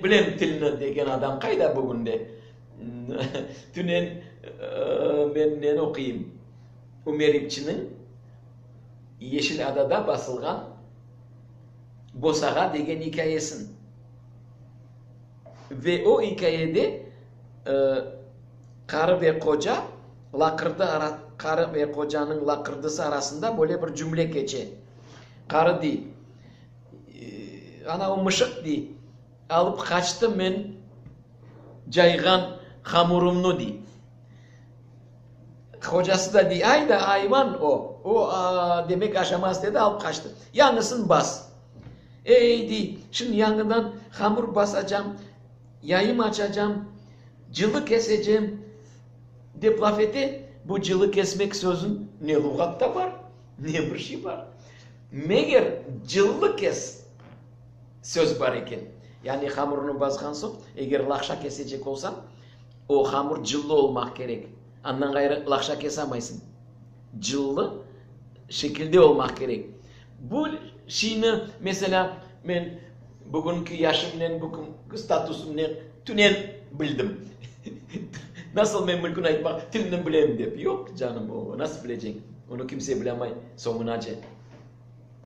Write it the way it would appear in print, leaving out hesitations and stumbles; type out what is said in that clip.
bilem tilni degen adam qayda bugünde? Tünen men neni oquyım? Ümer İpçiniñ Yeşil adada basılğan Bosağa degen ikâyesin. Ve o ikâyede qarı ve qoca laqırdı qarı ve qocanıñ laqırdısı arasında böyle bir cümle keçe. Qarı dey, Ana o mışıq, dey, alıp qaçtı men cayğan hamurımnı, dey. Hocası da dey, Ayda, ayvan o, o, demek aşamaz dedi, alıp qaçtı. Yañısın bas. Ey, dey, şimdi yañıdan hamur basacam, yayım açacam, cılı kesecem, dep laf ete. Bu cılı kesmek sözün ne luğatta bar, ne bir şey bar. Meger cıllı kes söz bar eken. Yani hamurnı basqan soñ, eger laqşa kesecek olsañ, o hamur cıllı olmaq kerek. Andan ğayrı laqşa kesamaysıñ. Cıllı şekilde olmaq kerek. Bu şeyni, meselâ, men bugünki yaşımnen, bugünki statusımnen tünen bildim. Nasıl men mümkün aytmaq, tilni bilem dep. Yoq, canım, o nasıl bileceñ? Onı kimse bilamay soñunace.